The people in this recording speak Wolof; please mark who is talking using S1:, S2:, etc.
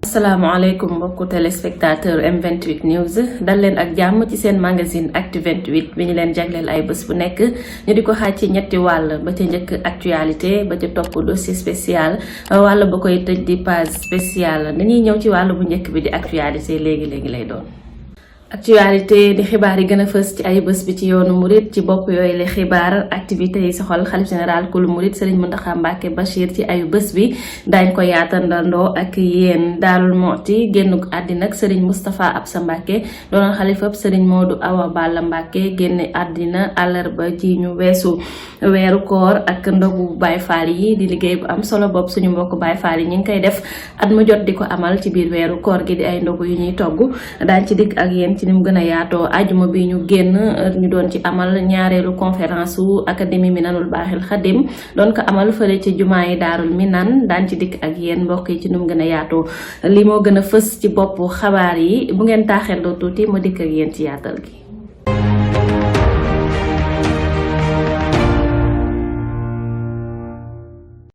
S1: asalaamaaleykum mbokku téléspectateur M28 News dal leen ak jàmm ci seen magazine Actu 28 bi ñu leen jagleel ay bés bu nekk ñu di ko xaaj ci ñetti wàll ba ca njëkk actualité ba ca topp dossier spécial wàll ba koy tëj di page spéciale dañuy ñëw ci wàll bu njëkk bi di actualité léegi lay doon. actualité di xibaar yi gën a fës ci ay bés bi ci yoonu murit ci bopp yooyu la xibaar activité yi soxal xalif général kulu murit Serigne Mountakha Mbacké Bachir ci ayu bés bi daañ ko yaatandandoo ak yéen. Daarul Muxti génnuk àddina ak Serigne Moustapha Absa Mbacké doonoon xalifab Serigne Modou Awa Balla Mbacké génne àddina àllarba ji ñu weesu. weeru koor ak ndogu Baye Fall yi di liggéey bu am solo bopp suñu mbokk Baye Fall yi ñu ngi koy def at mu jot di ko amal ci biir weeru koor gi di ay ndogu yu ñuy togg daañ ci dikk ak yéen ci ni mu gën a yaatoo ajuma bi ñu génn ñu doon ci amal ñaareelu conférence wu académie Minanul Baaxil Xadim doon ko amal fële ci jumaa yi Daarul Minan daan ci dikk ak yéen mbokk yi ci ni mu gën a yaatoo li moo gën a fës ci bopp xabaar yi bu ngeen taaxeeloo tuuti ma dikk ak yéen ci yaatal gi.